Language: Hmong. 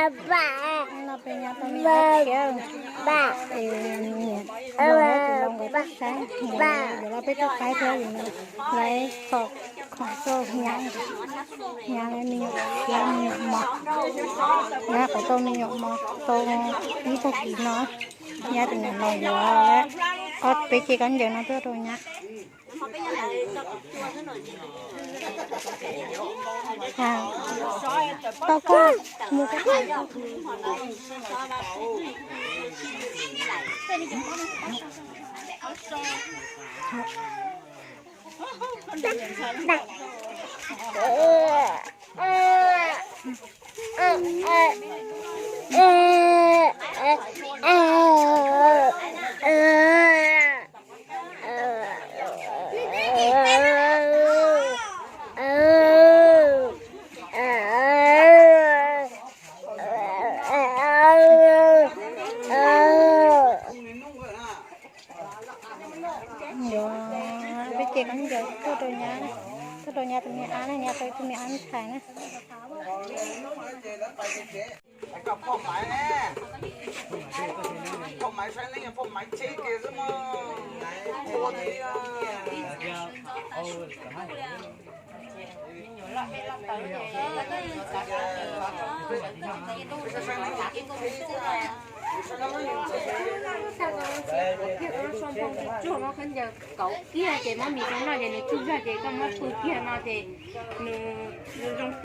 No peb nyab tau me nyuam tshiab, es niam los ces los nkawd tuaj saib, yuav los peb tuaj saib thiab vim lawv txhom khoom rau nyab, nyab lawv me nyuam tshiab me nyuam mos, nyab qhov tau me nyuam mos tau ib tag kis no, nyab tus niam los yuav ob peb ce khaub ncaws no tuaj rau nyab. Tau koj mus koj Yuav peb ce khaub ncaws tuaj rau nyab, tuaj rau nyab tus me ab na, nyab tau ib tug me ab ntxhais na. Kauv kiag ces muab mis rau noj ces nws tsuj zog ces koj muab pw kiag no ces nws zoo.